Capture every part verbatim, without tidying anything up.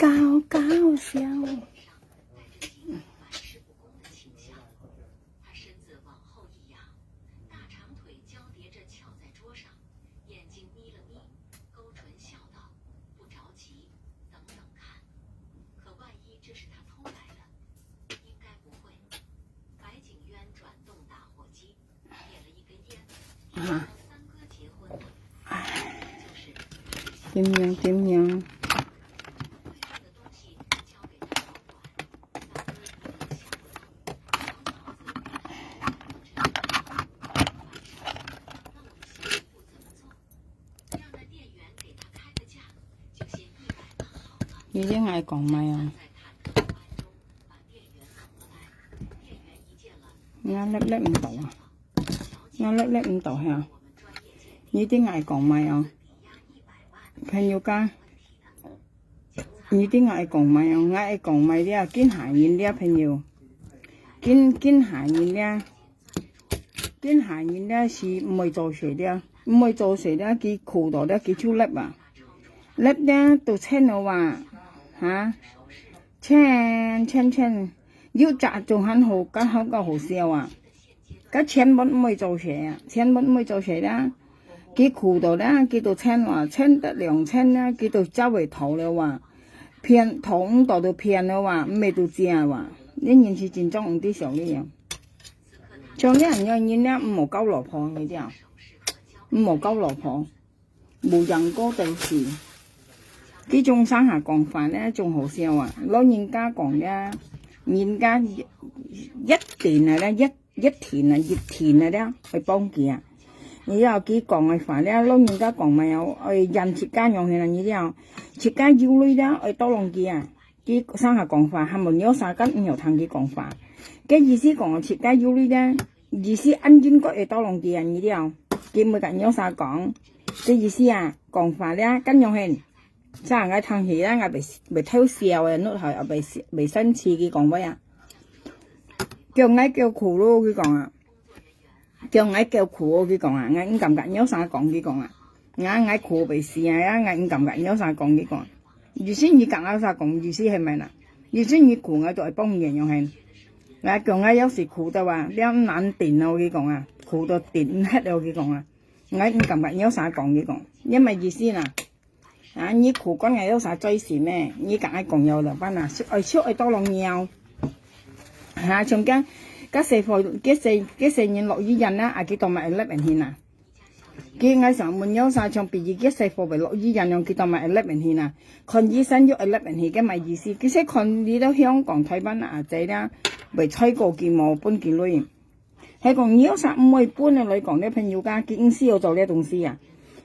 搞搞笑。啊，唉，點樣點樣？你這愛講麼个啊？𠊎粒粒毋到啊！𠊎粒粒毋到係啊！你這愛講麼个啊？朋友家，你這愛講麼个啊？𠊎愛講麼个了？今下人了，朋友，今今下人了。 今下人了係毋會做事了，毋會做事了，佢苦到了，佢就立啊，立了都清了哇，哈，清清清，有隻仲還好，較好較好笑啊，該全部毋會做事啊，全部毋會做事了，佢苦到了，佢都清哇，清得兩清了，佢都走會逃了哇，騙，逃毋到都騙了哇，毋係都借哇，你人是真正毋知想你啊。 像這樣个人呢，毋好交老婆，你知啊？毋好交老婆，無贏過都係。佢種生下講法呢，種好笑啊！老人家講呢，人家一一定啊，一一定啊，一定啊，愛幫佢啊！你知啊，佢講个話呢，老人家講嘛，愛忍自家樣形啊，你知啊？自家有鐳了，愛多lòng佢啊！ 佢生下講話，還無鳥儕敢毋曉聽佢講話。該意思講自家有鐳呢，意思恁應該會多lòng佢啊，你了。佢毋會甲鳥儕講，該意思啊，講話了，敢樣形。啥，𠊎聽起來，𠊎袂，袂偷笑个，腦海也袂，袂生氣，佢講話啊。叫𠊎叫苦咯，佢講啊。 叫𠊎叫苦哦，佢講啊，𠊎毋敢甲鳥儕講，佢講啊，𠊎，𠊎苦袂死啊，𠊎毋敢甲鳥儕講，佢講。意思你甲鳥儕講，意思係咩啦？意思你苦，𠊎都會幫你樣形。𠊎講，𠊎有時苦到啊，了毋能頂哦，佢講啊，苦到頂毋核哦，佢講啊，𠊎毋敢甲鳥儕講，佢講，你麼意思啦？ 啊，你苦管𠊎有啥罪行咩？你甲𠊎講有兩半啊，笑，愛笑愛到龍尿。哈，像該，該細貨，該細，該細人落醫院啊，啊，佢都嘛會立人去啊。佢，𠊎想問有啥，像比如該細貨會落醫院樣，佢都嘛會立人去啊。看醫生又會立人去，該麼意思？其實看你到香港、台灣啊，這啦，會催過佢無分佢鐳。 係講你有啥毋會分个來講，你朋友家，佢毋需要做這東西啊。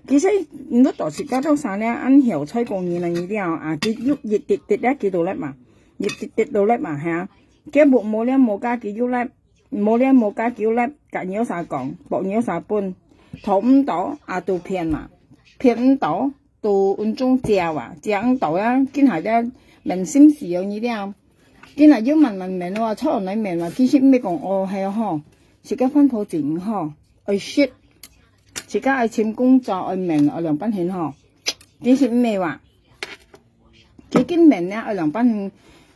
其實你都自家到啥呢，恁曉催過人了，你了啊，佢又一滴滴了，佢都立嘛，一滴滴都立嘛，係啊。佢無，無了，無家佢又立，無了，無家佢又立，甲你有啥講，博你有啥分，討毋到啊，都騙嘛，騙毋到， 都恩種借啊，借毋到啊，今下這問心事有你了。今下又慢慢問啊，坐來問啊，其實毋係講哦，係哦吼，自家環保真毋好，愛食，自家愛尋工作，愛問，愛兩半天吼。其實毋係話，最近問了，愛兩半天，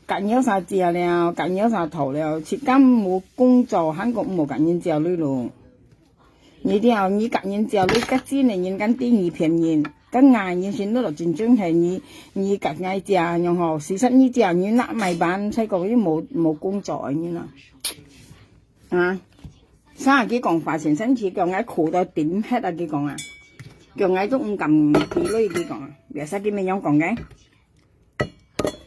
甲鳥儕借了，甲鳥儕討了，自家無工作，還講無甲人借鐳咯。 你了，你甲人借鐳，甲真个人敢知你騙人，甲𠊎人先落落真正係你，你甲𠊎借樣吼，事實你借人拿買辦，才講你無，無工作个人啊。啊，啥佢講話先生佢講𠊎苦到頂核啊，佢講啊，叫𠊎都毋敢提鐳，佢講啊，biasa佢乜樣講个。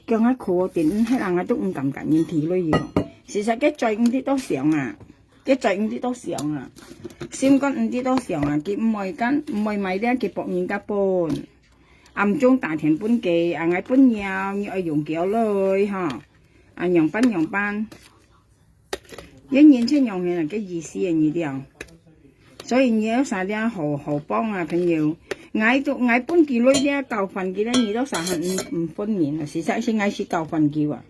叫𠊎苦哦，頂核啊，𠊎都毋敢甲人提鐳佢講。事實該嘴毋知多想啊，該嘴毋知多想啊，心肝毋知多想啊，佢毋會敢，毋會買了，佢博人家分。暗中打電分佢，啊，𠊎分了，你愛用幾多鐳吼？啊，樣般樣般。 一年前用个个意思个你了。所以你有啥了好，好幫啊，朋友。𠊎都，𠊎分佢鐳了，交還佢了，你都啥還毋，毋分人啊？事實是𠊎是交還佢啊。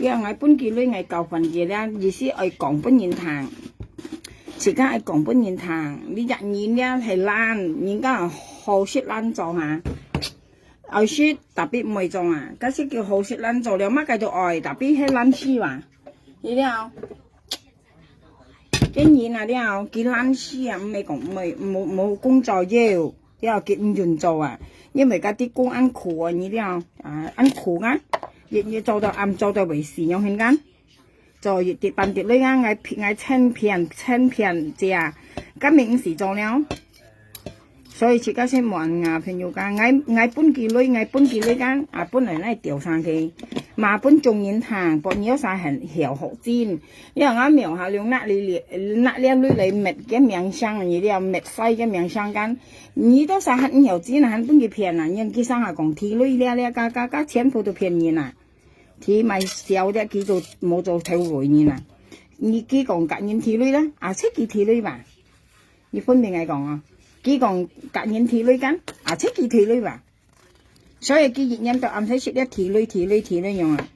呀，𠊎分佢鐳，𠊎交還佢了，意思愛講分人聽。自家愛講分人聽，你若人了係懶，人家好食懶做哈。愛食，tapi毋會做啊。假使叫好食，咱做了麼个都愛，tapi係懶尸啊。你了，該人啊了，佢懶尸啊，毋係講毋係，無，無工作要，了佢毋願做啊。因為該啲工恁苦啊，你了，啊，恁苦啊，日日做到暗，做到會死，樣形間。 做一滴半滴鐳啊，𠊎騙，𠊎千遍，千遍姐啊，今日毋使做了。所以自家先問啊，朋友講，𠊎，𠊎分佢鐳，𠊎分佢鐳講，啊，本來來調上去，嘛分眾人聽，分有啥很曉學精。因為𠊎廟下用那裡，那裡鐳來滅个名聲，你了滅晒个名聲講，你都啥還毋曉精啊，還分佢騙啊，人佢上下講提鐳了了，加，加，加全部都騙人啊。 佢買少了，佢就無做頭路人啊。你佢講甲人提鐳啦，啊，切佢提鐳吧。你分明來講啊，佢講甲人提鐳kan，啊，切佢提鐳吧。所以佢一年到暗使食了提鐳，提鐳，提鐳樣啊。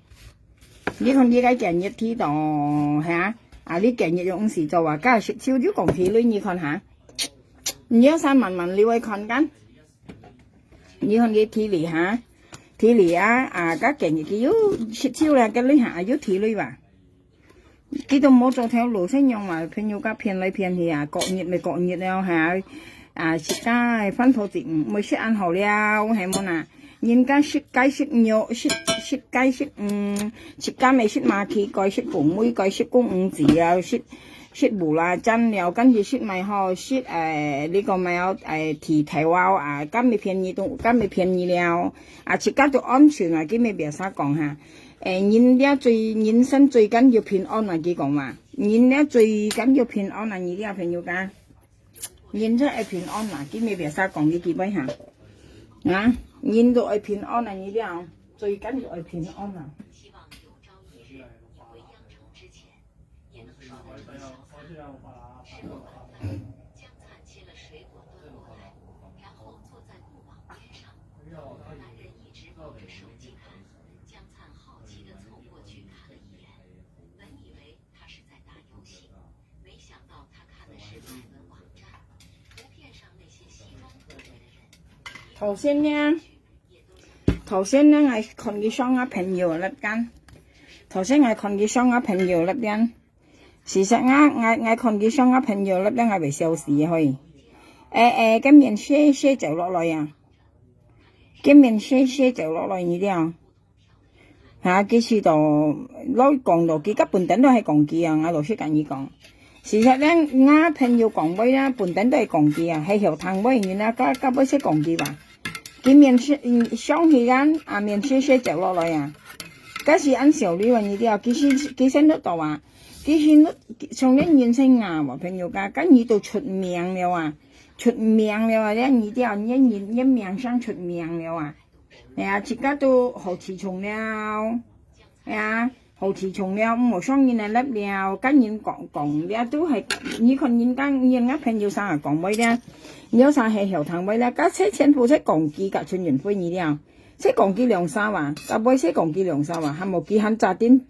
你看你个今日提到，哈，啊，你今日用毋使做啊，假食少就講提鐳，你看哈。你要三慢慢留來看kan。 你看佢體力哈，體力啊，啊，甲今日佢又食少了，甲你哈，又體力吧。佢都無做頭路，先用嘛，朋友甲騙來騙去啊，各日咪各日了哈。啊，食个飯頭子，嗯，毋會食恁好了，係無啦？人家食雞食肉，食，食雞食，嗯，食雞咪食麻鸡，該食鳳尾，該食公魚子啊，食 食無啦，真了，跟住食麼好，食，誒，你講麼好，誒，剃頭啊，啊，今日便宜都，今日便宜了，啊，自家都安全啊，今日別儕講哈。誒，人了最，人生最緊要平安啊，佢講嘛，人了最緊要平安啊，你了朋友講，人才愛平安啊，今日別儕講你幾擺哈。啊，人都愛平安啊，你了，最緊要愛平安啊。 也能刷得很香。吃过晚饭，江灿切了水果端过来，然后坐在木网边上。男人一直抱着手机看，江灿好奇地凑过去看了一眼，本以为他是在打游戏，没想到他看的是美文网站，图片上那些西装革履的人。头先呢， 頭先呢，𠊎看佢上啊朋友那邊。頭先𠊎看佢上啊朋友那邊。事實啊，𠊎，𠊎看佢上啊朋友那邊，𠊎會笑死去。誒，誒，今年雪，雪走落來啊。今年雪，雪走落來，你了。哈，佢試到，老講到，佢甲本等都係講佢啊，𠊎老實甲你講。 事實呢，𠊎朋友講話啦，本等都係講佢啊，係曉聽話人啊，甲，甲會識講佢吧。佢面色，嗯，上去間，啊，面色色走落來啊。該時恁小李話你了，佢先，佢先得到啊，佢先得，從你人生啊，我朋友家，該你都出名了啊，出名了啊，你了，你，你，你名聲出名了啊。 哎呀，自家都好自重了。哎呀，好自重了，毋好上人个粒了，甲人講，講了都係，你看人家，人家朋友上下講話了，你有啥係曉聽話了，甲切全部切講佢甲陳雲輝你了，切講佢兩三話，甲尾切講佢兩三話，還無佢還炸彈，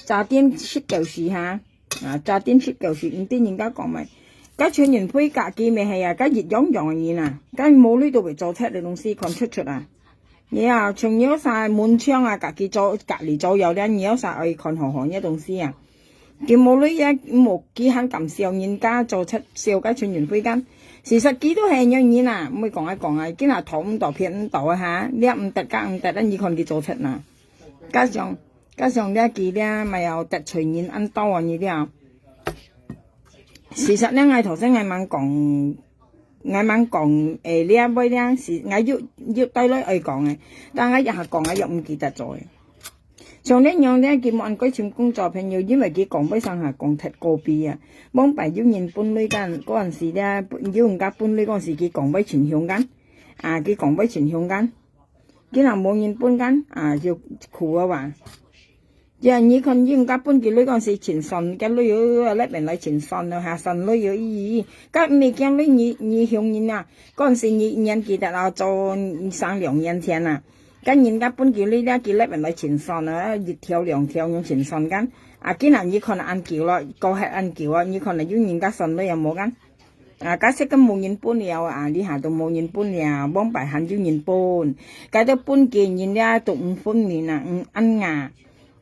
炸彈食狗屎哈。 啊，炸彈食狗屎，毋知人家講咩。該陳雲輝家己咩係啊，該一樣樣个人啊，該無鐳都會做出个東西，看出出啊。你啊，像有啥門窗啊，家己做，家己做有了，你有啥愛看好好个東西啊。佢無鐳也無，佢還敢笑人家做出笑該陳雲輝間。事實佢都係樣人啊，毋會講啊講啊，佢若討毋到，騙毋到啊哈，你也毋得，甲毋得，你看佢做出哪。加上 加上了佢了，嘛要得罪人恁多啊，你了。事實呢，𠊎頭先𠊎吂講，𠊎吂講，誒，了尾了，是𠊎又，又帶來愛講个，但𠊎一下講，𠊎又毋記得咗个。像恁樣呢，佢無恁該尋工作朋友，因為佢講話上下講忒過分啊。往擺有人分鐳間，嗰陣時呢，有人家分鐳嗰陣時，佢講話盡凶間，啊，佢講話盡凶間。 佢若無人分間，啊，就苦啊哇。呀，你看，人家分佢鐳嗰時盡酸，个鐳喲，那邊來盡酸了哈，酸鐳喲，咦，甲毋係驚鐳，你，你凶人啊，嗰時你年紀大了，做三兩年前啊，甲人家分佢鐳了，佢那邊來盡酸啊，一條兩條用盡酸間，啊，今日你看恁久了，過下恁久啊，你看有人家酸鐳也無間。啊，假設个無人分了啊，這下都無人分了，往擺還有人分。該兜分个人了都毋分人啊，毋恁啊。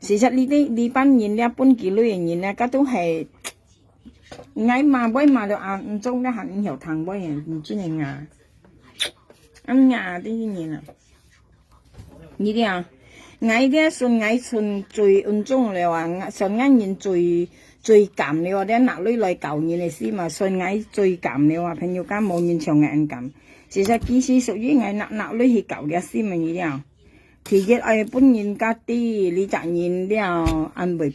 事實你兜，這班人了分佢鐳个人了，該都係，𠊎罵，𠊎罵到啊，毋中了還毋曉聽話啊，毋真个啊。恁啊，這个人啊。 你聽，𠊎這算𠊎算最恩重了啊，算𠊎人最，最甘了啊，這拿鐳來搞人个事嘛，算𠊎最甘了啊，朋友家無人像𠊎恁甘。其實其實屬於𠊎拿，拿鐳去搞个事嘛，你聽。第一愛分人家知，你隻人了，恁會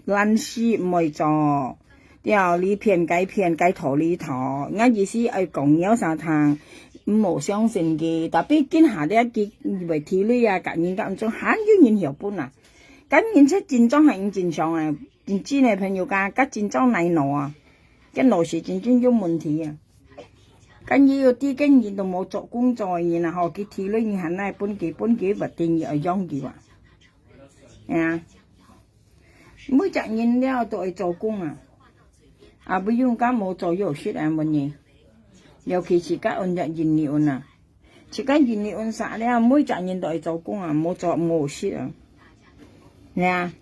爛事毋會做，對，你騙該騙，該討你討。𠊎意思愛講了儕聽，毋好相信佢。Tapi今下了佢會提鐳啊，甲人甲毋中，還有人曉分啊。甲人出真正還正常啊，真正个朋友家，甲真正來攞啊，甲老師真正有問題啊。甲你有啲个人都無做工作个人啊，吼，佢提鐳你還來分佢，分佢物定你愛用佢啊。係啊。 每隻人了都愛做工啊，啊，毋用甲無做有食啊，問你。尤其自家安隻印尼安啊，自家印尼安煞了，每隻人都愛做工啊，無做無食啊。係啊。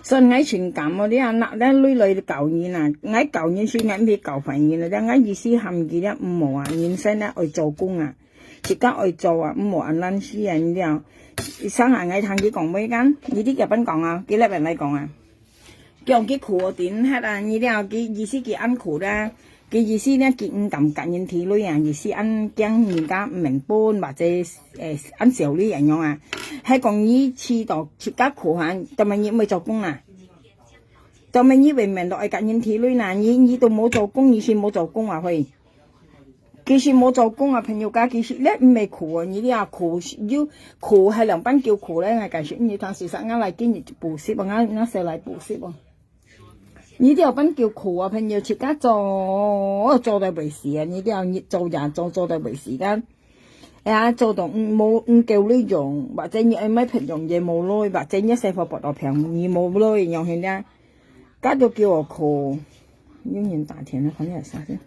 所以𠊎情感哦，你啊，拿咱鐳來搞人啊，𠊎搞人是𠊎毋係搞壞人啊，𠊎意思喊佢了毋好啊，人生了愛做工啊。 自家愛做啊，毋好恁懶尸啊，你知無？上下𠊎聽佢講話間，你知佢仰般講啊？佢這邊來講啊，講佢苦哦，頂忒啊，你知無？佢意思佢恁苦啦，佢意思呢，佢毋敢甲人提鐳啊，意思恁驚人家毋肯分，或者，誒，恁少你恁樣啊。還講你試到自家苦哈，做麼你毋會做工啊？做麼你會面到愛甲人提鐳啦？你，你都無做工，你是無做工啊，會？ 其實無做工啊，朋友家，其實咧毋係苦啊，你這苦有苦，還兩半叫苦咧，𠊎解釋你聽，事實𠊎來今日補習啊，𠊎，𠊎先來補習哦。你這半叫苦啊，朋友，自家做，做到會死啊，你這日做夜做，做到會死間。哎呀，做到毋，無，毋夠你用，或者你愛買別樣嘢無鐳，或者你細貨博到便宜無鐳，樣形咧。 該都叫我苦。有人打電話，好像係啥事？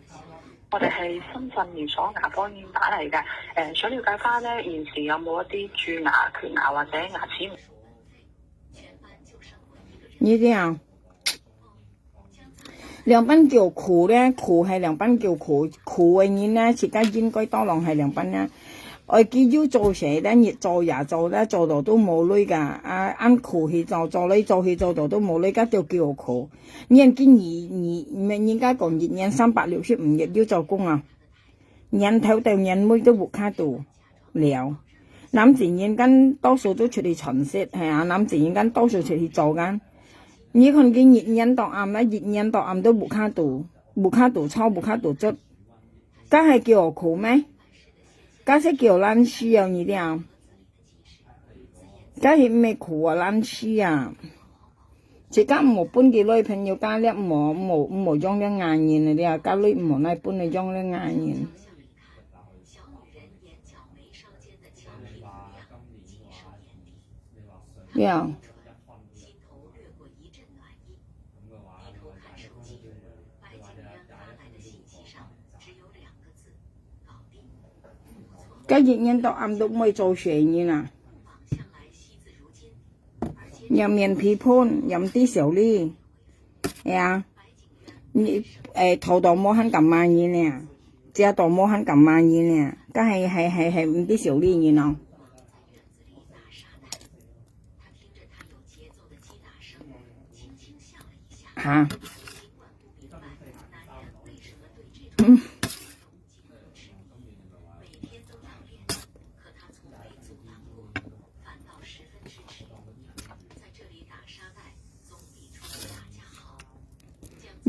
我哋係深圳連鎖牙科醫院打嚟嘅，誒，想了解翻咧，現時有冇一啲蛀牙、缺牙或者牙齒？你聽，兩半叫苦咧，苦係兩半叫苦，苦个人咧，自家應該多人係兩半咧。 愛佢有做事，但日做夜做，但做到都無鐳个，啊，恁苦去做，做來做去做到都無鐳，該就叫苦。年紀你，你，人家講一年三百六十五日有做工啊，年頭到年尾都屋下肚了。男子人間多數都出去賺食，係啊，男子人間多數出去做間。你看佢一年到暗啊，一年到暗都屋下肚，屋下肚坐，屋下肚做，該係叫苦咩？ 該係叫懶尸啊，你聽。該係毋係苦啊，懶尸啊。自家毋好分佢女朋友家了，毋好，毋好，毋好用了牙人啊，了，該女毋好來分你用了牙人。了。 該一年到暗都毋會做事人啊。也面皮疱，也毋知愁慮。哎呀，你，誒，頭到無還敢罵人呢，遮到無還敢罵人呢，該係，係，係，係毋知愁慮人哦。 哈？嗯。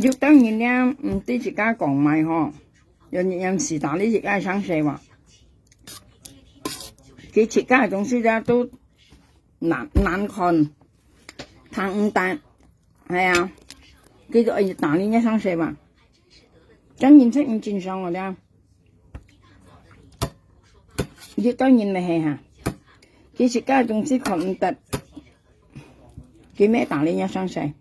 有兜人呢，毋知自家講麼个吼，有人試打你自家个聲勢哇。佢自家个東西咧都 難，難看，聽毋得。係啊，佢就愛打你个聲勢嘛。真人真，真正常个了。有兜人來係哈，佢自家个東西看毋得，佢乜打你个聲勢。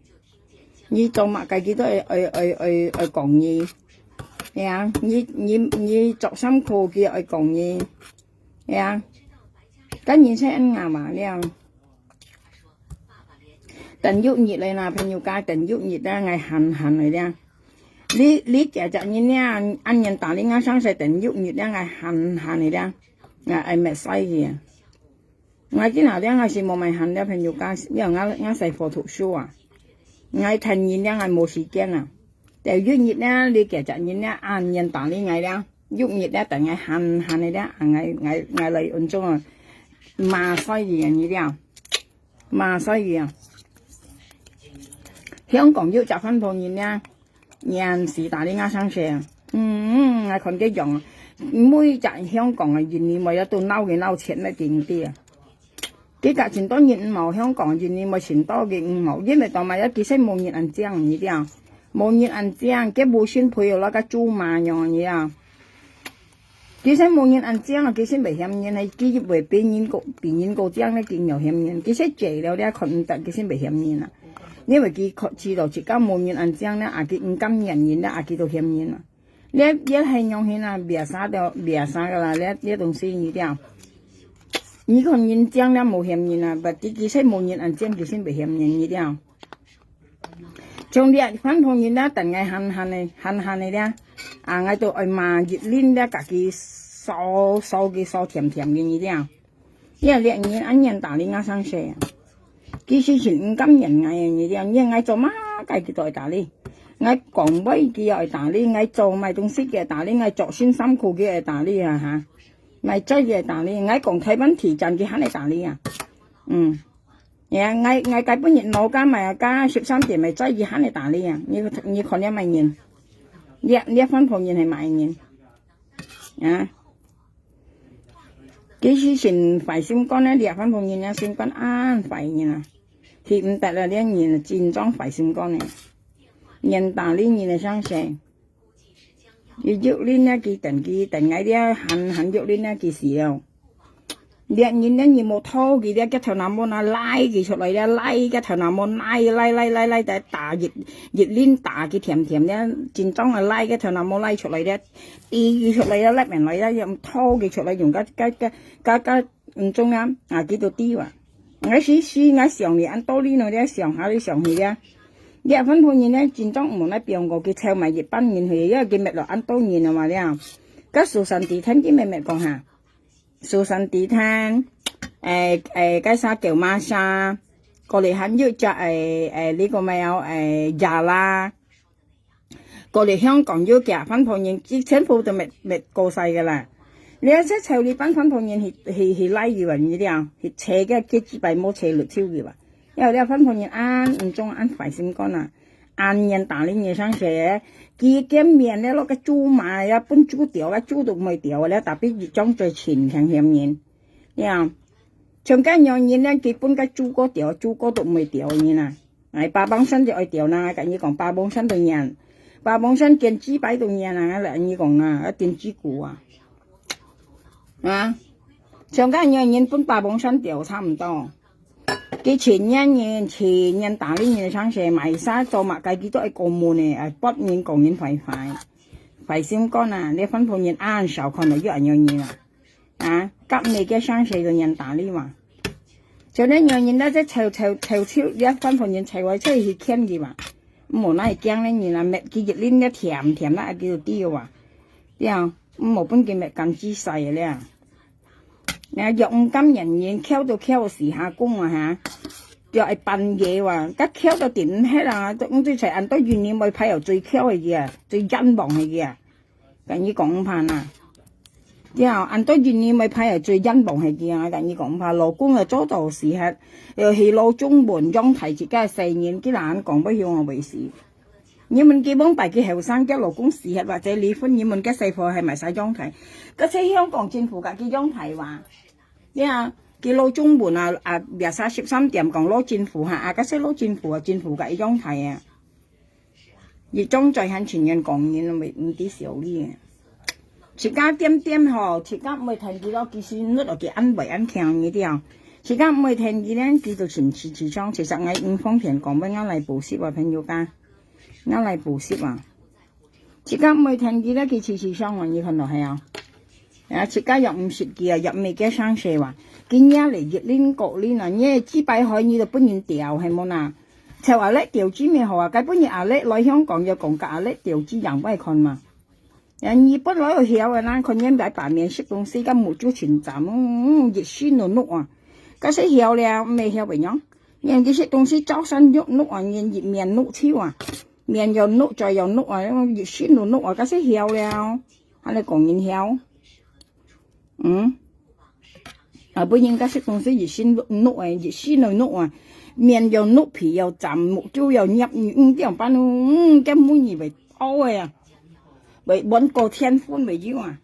你做麼个佢都愛，愛，愛，愛，愛講你。係啊，你，你，你著衫褲，佢愛講你，係啊，該人生恁樣嘛，了。等六日了啦，朋友家，等六日了，𠊎喊喊了了。你，你姐姐人了，恁樣打你，𠊎上世等六日了，𠊎喊喊了了，𠊎愛滅衰去啊！ 𠊎今下了，𠊎是無買閒了，朋友家，因為𠊎，𠊎在火讀書啊。𠊎聽人了，𠊎無時間啊。等六日了，你姐姐人了，恁樣打你𠊎了。六日了，等𠊎閒閒了了，啊，𠊎，𠊎，𠊎來運作啊。罵衰你啊，你了。罵衰你啊。香港有隻番婆人了， 年時打你𠊎上世。嗯，𠊎看佢樣，每隻香港个印尼妹仔都鬧个鬧錢个經濟啊。佢家真多人毋好，香港印尼妹錢多个毋好，因為當嘛要其實無人恁靚你了，無人恁靚，佢無心配了該豬嫲樣你啊。 其實無人恁靚啊，其實袂嫌人，係佢會比人過，比人過靚咧，佢有嫌人。其實借了咧，看毋得，其實袂嫌人啊。因為佢看，知道自家無人恁靚咧，啊，佢毋甘願人咧，啊，佢都嫌人啊。這，這係樣形啊，biasa个，biasa个啦，這，這東西你了。你看人靚咧，無嫌人啊，but佢其實無人恁靚，其實袂嫌人，你了。 像這番婆人啦，等𠊎閒閒个，閒閒个啦，啊，𠊎都愛罵一輪啦，家己掃，掃佢掃甜甜个你了。這，這人恁樣打你𠊎上世啊。其實係毋甘願𠊎个你了，你𠊎做麼个佢都愛打你。𠊎講話佢愛打你，𠊎做麼个東西佢愛打你，𠊎著新衫褲佢愛打你啊哈。買菜佢愛打你，𠊎講台灣地產佢還愛打你啊。嗯。 呀，𠊎，𠊎該本日老家買啊，加十三點个，再一下你打你啊，你，你看了麼人？你，你番婆人係麼人？啊？其實真壞心肝呢，你番婆人啊，心肝恁壞人啊，去毋得了，這人真正壞心肝呢。人打你，人个上世。 佢玉林呢，佢等佢等𠊎這喊，喊玉林呢，佢死了。這人呢，你無討佢這，佢頭那毛那拉佢出來這，拉佢頭那毛拉，拉，拉，拉，拉，打，打，玉，玉林打佢甜甜這，真正啊拉佢頭那毛拉出來這，ตี佢出來這，拉面來這，用討佢出來，用个，个，个，个，个， 毋中啊，啊，佢都知哇。𠊎時時𠊎想你，恁多哩喏，這想下你想去這。這番婆人呢，真正毋好來放過，佢湊埋一班人去，因為佢滅了恁多人了嘛，這。該蘇珊地毯佢滅滅講哈。蘇珊地毯，誒，誒，該啥狗媽沙，過來還有隻，誒，誒，這個咩哦，誒，Zara。 過來香港有幾番婆人，佢全部都滅，滅過晒个啦。你這臭你班番婆人去，去，去拉佢啊，你了，去扯个，佢幾擺無扯落手佢啊。因為這番婆人恁，毋中恁壞心肝啊，恁樣打你人上世，佢見面了，落个豬嫲呀，分豬掉，个豬都毋會掉了，tapi佢裝最錢強嫌人。了，像該樣人呢，佢分个豬哥掉，豬哥都毋會掉人啊。 哎，八寶山就愛掉啦，𠊎跟你講，八寶山都贏，八寶山見幾擺都贏啊，𠊎來跟你講啊，一定幾股啊。啊，像該樣人分八寶山掉差毋多。佢前年人，前年打你人上世買衫做麼个，佢都愛過門呢，哎，八人講人壞壞，壞心肝啊，你番婆人恁少看到有恁樣人啊。 啊，甲你个上世个人打你嘛。就恁樣人咧，這臭，臭，臭，臭，這番婆人臭來臭去牽佢嘛。毋好拿去驚恁人啊，滅佢一輪个甜甜啦，佢就知哇。對啊，毋好分佢滅咁仔細个咧。若若毋甘願人，翹都翹死下公啊哈，就愛扮嘢哇，甲翹到頂毋忒啊，都毋知在恁多人面會排到最翹个啊，最冤枉个啊。 跟你講毋怕啦。對啊，恁多印尼妹派个最冤枉係佢啊，跟你講毋怕，老公啊做到死忒，又去老中門養大自家个細人，佢人講不曉我為事。你問佢往擺佢後生，佢老公死忒或者離婚，你問佢細婆係咪使養大？該在香港政府甲佢養大哇？對啊，佢老中門啊，啊，biasa十三點講老政府哈，啊，該在老政府啊，政府甲佢養大啊。 一種最恨情願講人，毋，毋知笑你。自家點點吼，自家毋會聽佢咯，其實你落去安慰安聽佢了。自家毋會聽佢呢，佢就情緒智商。其實𠊎毋方便講，分𠊎來補習啊，朋友家，𠊎來補習啊。自家毋會跈佢咧，佢自自傷害，你看到係啊？啊，自家又毋識佢啊，又毋係佢生事哇。佢若咧，越拎過拎啊，你幾百歲你都分人吊，係無啦？就阿力吊子乜好啊，該本日阿力來香港又講甲阿力吊子樣，會看嘛。啊，日本來又曉啊，那看人家把面食東西，甲目珠前站，嗯，一時怒怒啊。該係曉了，毋係曉會樣。人佢食東西朝晨又怒啊，人一面怒手啊，面又怒，嘴又怒啊，一時怒怒啊，該係曉了。 恁呢講人曉。嗯？啊，分人家食東西一時怒，怒欸，一時怒怒啊，面又怒，皮又站，目珠又入，嗯，點辦哦？嗯，根本你會屙欸啊，會搵個天昏會有啊。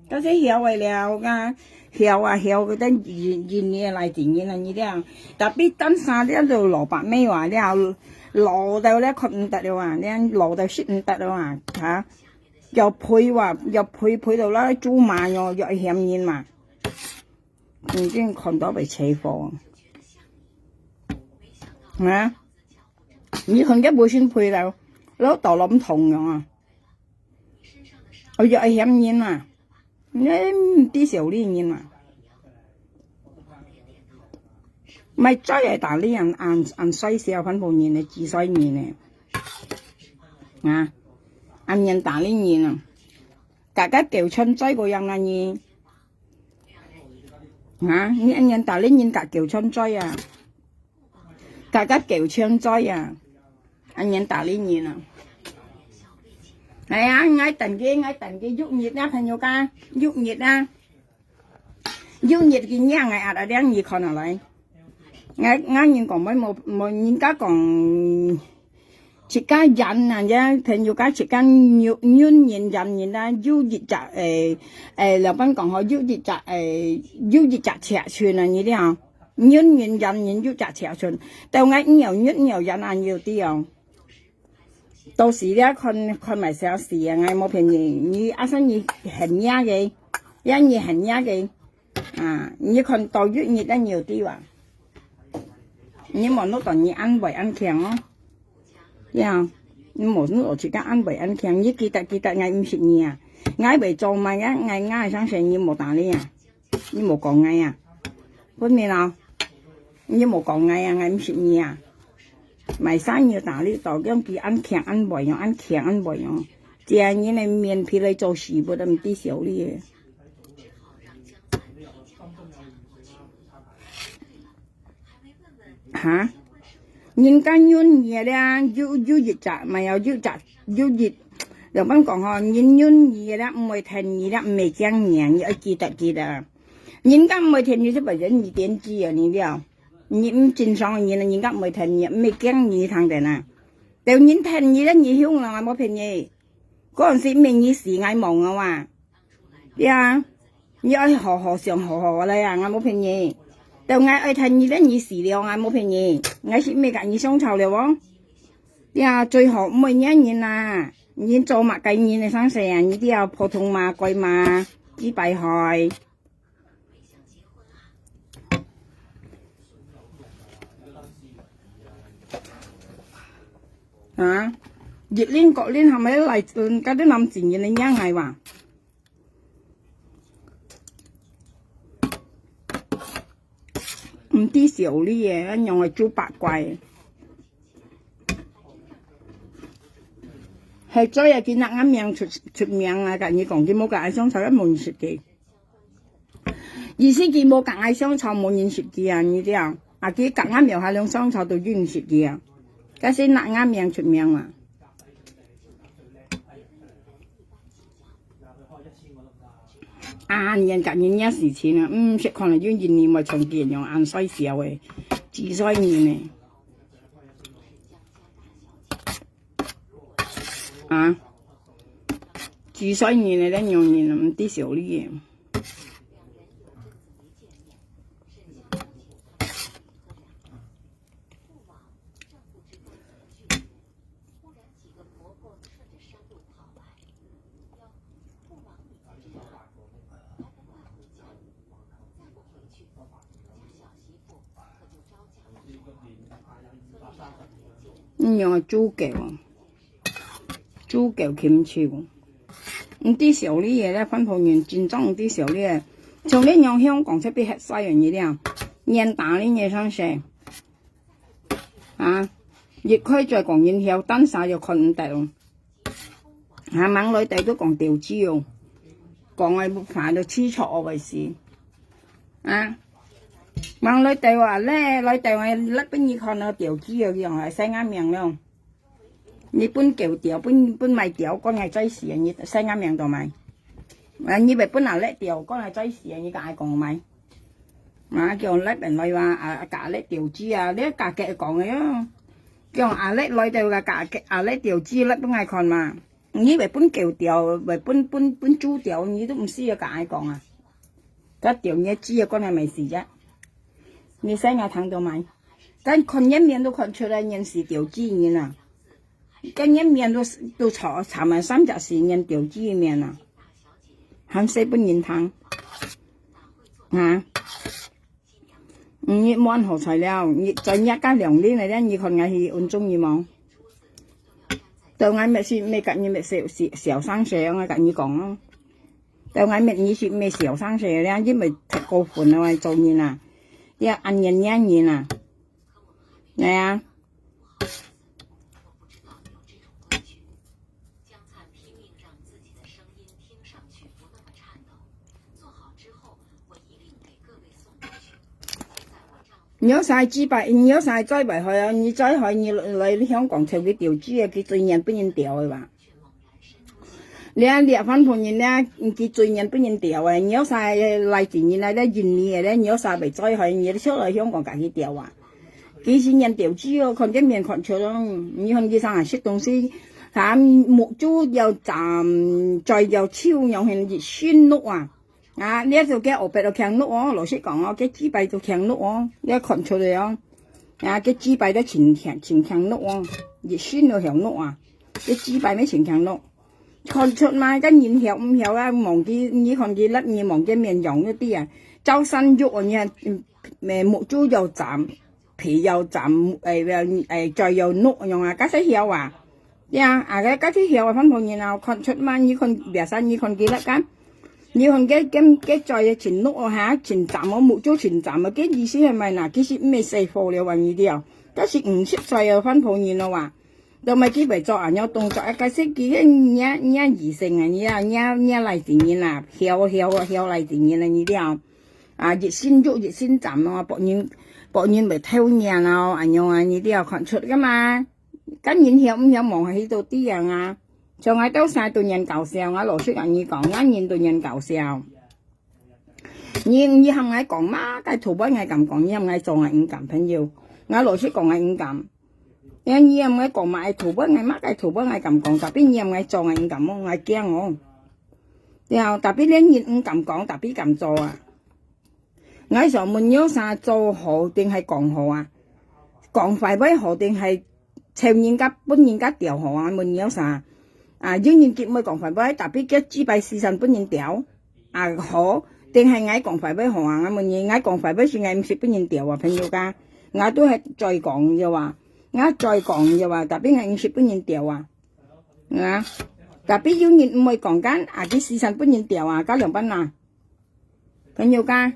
該係曉欸了，啊，曉啊，曉个，等一，一年來一年啊，你這樣。Tapi單三了就老白尾啊，了老到了看毋得了啊，了老到食毋得了啊，哈？ 要賠哇，要賠，賠到啦，豬嫲喲，要嫌人嘛。已經看到被車禍。啊？你看佢本身賠了，老到攏痛樣啊。哦，要嫌人嘛。你毋知少理人嘛。 毋係嘴个大力恁，恁，恁衰小，番婆人呢，幾歲人呢？啊？恁樣大力人啊？甲甲狗串嘴个樣啊你？啊？你恁樣大力人甲狗串嘴啊？甲甲狗串嘴啊？恁樣大力人啊？哎呀，𠊎等佢，𠊎等佢，六日啊，朋友家，六日啊。 有日佢讓𠊎壓啊，讓你看下來。𠊎，𠊎人講，無，無，無人家講，自家忍啊，這朋友家自家忍，忍人忍人啊，有一隻，誒，誒，老闆講吼，有一隻，誒，有一隻尺寸啊，你知吼？忍人忍人有一隻尺寸。到𠊎毋要忍，毋要忍啊，你就知哦。 到時了看，看埋啥事啊，𠊎無騙你，你阿生你恨人个，也你恨人个，啊，你看到有日了你就知哇。你莫弄到你恁會恁強哦，呀，你莫弄到自家恁會恁強，你記得，記得，𠊎毋識你啊，𠊎會做麼个，𠊎，𠊎相信你無打你啊。 你無講𠊎啊？分明啊！你無講𠊎啊，𠊎毋識你啊！買衫要打你到，用佢恁強恁會用，恁強恁會用，這人个面皮來做事，毋得毋知少理个。哈？人家忍你咧，有，有一隻，嘛要有一隻，有一，老闆講吼，人忍你咧，毋會跈你咧，毋係驚你啊，你愛記得，記得啊。 人家毋會跈你，就會忍你點止啊，你了。你毋正常个人，人家毋會跈你，毋係驚你聽得啊。到人跈你了，你凶了，𠊎無騙你。嗰陣時毋係你死，𠊎亡啊哇。對啊，你愛好好想，好好來啊，𠊎無騙你。到𠊎愛跈你了，你死了，𠊎無騙你。𠊎係毋係甲你相吵了哦？對啊，最好毋會惹人啊。人做麼个人个生死啊？你都要普通嘛，該嘛，幾百歲。 啊，一輪各輪，係咪來，嗯，該啲男子人个樣來哇？毋知少理个，恁樣个豬八怪。係做啊，今日阿明出，出名啊，甲你講，佢無甲愛相吵，無人識佢。 意思佢無甲𠊎相吵，無人識佢啊，你知啊？啊，佢甲𠊎廟下龍相吵都有人識佢啊。該係拿𠊎名出名啊。啊，人家人家事情啊，毋識看了有人你莫像佢樣，恁衰小个，幾歲人呢？ 啊，幾歲人了，恁樣人毋知少理个。你用个豬狗啊，豬狗禽獸。毋知笑你个咧，番婆人真正毋知笑你个。像你樣香港出邊核衰个你了，年打你个上勢。啊，一開嘴講人曉，單儕又看毋得哦。啊，吂來對都講掉豬哦，講个話都痴錯哦，為是。啊，吂來對話咧，來對話，你分你看到掉豬哦，樣來使𠊎命了。 你分狗掉，分，分馬掉，講𠊎嘴死啊，你使𠊎命到無？啊，你會分阿叻掉，講𠊎嘴死啊，你甲𠊎講無？啊，叫阿叻人來話，啊，甲阿叻掉豬啊，你甲佢講个哦。叫阿叻來掉，甲，甲阿叻掉豬，來分𠊎看嘛。你會分狗掉，會分，分，分豬掉，你都毋使要甲𠊎講啊。甲掉你个豬啊，講𠊎毋死啫。你使𠊎聽到無？但看人面都看出來，人是掉豬人啊。 該人面都，都慘，慘啊，三隻四人掉豬面啊，還使分人聽。啊？你滿好彩了，你再若个兩年來咧，你看𠊎係恁中意無？到𠊎乜係，乜甲你乜笑，笑，笑生死，𠊎甲你講哦。到𠊎乜你係乜笑生死咧，因為太過分了，做人啊，你啊，恁樣人啊，係啊。 你有啥雞排，你有啥再袂害啊？你再害，你來香港頭去掉豬啊，佢最願分人掉个吧？你啊，你啊，番婆人咧，佢最願分人掉个，你有啥來自人來咧，印尼个咧，你有啥袂再害，你出來香港甲佢掉啊？佢係願掉豬哦，看佢面看出咯，你看佢上下食東西，啥目珠又眨，嘴又笑，樣形一身肉啊！ 啊，你做个後背都強肉哦，老實講哦，个雞排都強肉哦，你看出來哦。啊，个雞排都真強，真強肉哦，一身都強肉啊，个雞排乜真強肉。看出嘛，个人曉毋曉啊？望佢，你看佢粒，你望个面容嗰啲啊，朝晨肉哦，你看，嗯，目珠又眨，皮又眨，誒，誒，嘴又肉樣啊，該使曉啊？ 呀，啊，該，該就曉啊，番婆人啊，看出嘛，你看biasa，你看佢粒kan，你看該，該，該嘴个真綠哦，哈，真站哦，目珠真站哦，該意思係麼个呢？其實毋係細貨了啊，你知哦，該係五十歲个番婆人了哇。都毋係佢會做恁樣動作，啊，該係佢个若，若異性啊，若，若，若來自人啊，曉，曉，曉來自人啊，你知哦。啊，一身肉，一身站哦，別人，別人會偷看哦，恁樣啊，你知哦，看出个嘛。 該人曉毋曉望係去到點樣啊？像𠊎兜儕都恁搞笑，𠊎老實甲你講，𠊎人都恁搞笑。你，你喊𠊎講麼个，頭尾𠊎敢講，你喊𠊎做𠊎毋敢，朋友。𠊎老實講𠊎毋敢。你，你喊𠊎講麼个，頭尾𠊎麼个，頭尾𠊎敢講，tapi你喊𠊎做𠊎毋敢哦，𠊎驚哦。對啊，tapi連人毋敢講，tapi敢做啊。 𠊎想問你有啥做好定係講好啊？講壞話好定係臭人家分人家掉好啊？問你有啥？啊，有人佢毋會講壞話，tapi佢雞排時常分人掉啊，好，定係𠊎講壞話好啊？𠊎問你，𠊎講壞話係𠊎毋識分人掉啊，朋友家，𠊎都係嘴講个話，𠊎嘴講个話，tapi𠊎毋識分人掉啊，啊，tapi有人毋會講kan，啊，佢時常分人掉啊，該仰般啊？ 朋友家，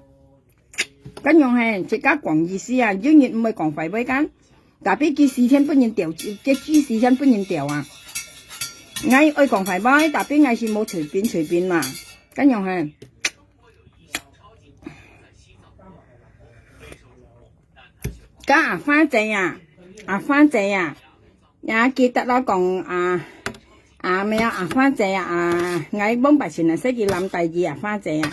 該樣係，自家講意思啊，有人毋會講壞話kan，tapi佢時常分人掉，佢佢時常分人掉啊。𠊎愛講壞話，tapi𠊎係無隨便隨便嘛，該樣係。該阿花姐啊，阿花姐啊， 呀，記得咯，講啊，啊，咩啊，阿花姐啊，啊，𠊎往擺先來識佢濫帶佢阿花姐啊。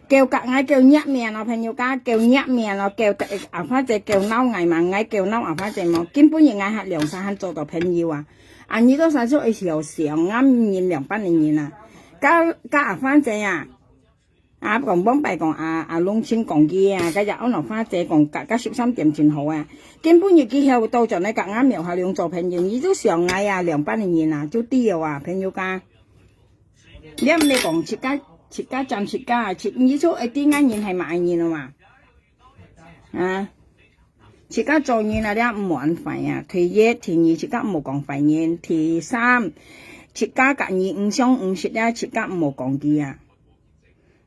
叫甲𠊎叫若面咯，朋友家叫若面咯，叫阿花姐叫鬧𠊎嘛，𠊎叫鬧阿花姐嘛。今晡日𠊎還兩儕還做到朋友啊。啊，你都算做會笑笑，𠊎人兩班个人啊。甲，甲阿花姐啊， 啊，講往擺講啊，啊，龍青講佢啊，該隻安樂花姐講甲，甲十三點真好啊。今晡日佢曉到轉來甲𠊎廟下龍做朋友，你都想𠊎啊，兩班个人啊，就對了啊，朋友家。你毋係講自家，自家站自家啊，自，你就會知𠊎人係麼个人了嘛？啊？ 自家做人啊，你毋好恁壞啊。第一，第二，自家毋好講壞人。第三，自家家己毋相毋識啊，自家毋好講佢啊。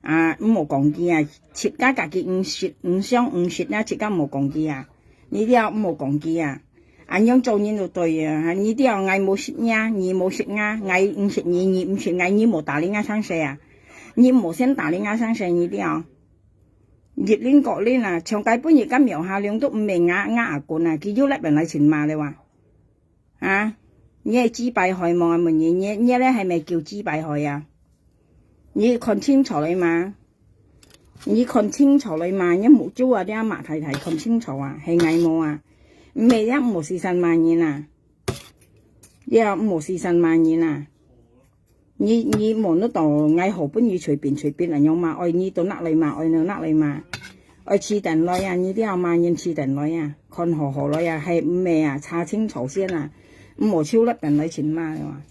啊，毋好講佢啊，自家家己毋識，毋相毋識啊，自家毋好講佢啊。你了毋好講佢啊。恁樣做人就對啊，你了𠊎無識你，你無識𠊎，𠊎毋識你，你毋識𠊎，你無打理𠊎生死啊。你無先打理𠊎生死，你了。日輪過輪啊，像該本日个廟下龍都毋係𠊎，𠊎阿公啊，佢又來本來尋罵了啊。 啊，你係雞排害無啊？問你，你，你咧係毋係叫雞排害啊？你看清楚了嘛？你看清楚了嘛？你目珠啊，你阿嫲太太看清楚啊，係𠊎無啊？毋係，你毋好時常罵人啊！你毋好時常罵人啊！ 你，你無得到𠊎好分你隨便隨便恁樣罵，愛你到哪來罵，愛到哪來罵，愛試等來啊，你這下罵人試等來啊，看好好來啊，係毋係啊？查清楚先啊，毋好手落等來尋罵了啊。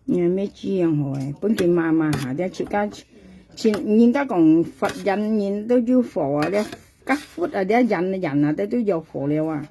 你還沒這樣好誒，本身罵罵下，這自家，自，人家講發言人都有火啊，這甲佛啊，這人人啊，這都有火了啊。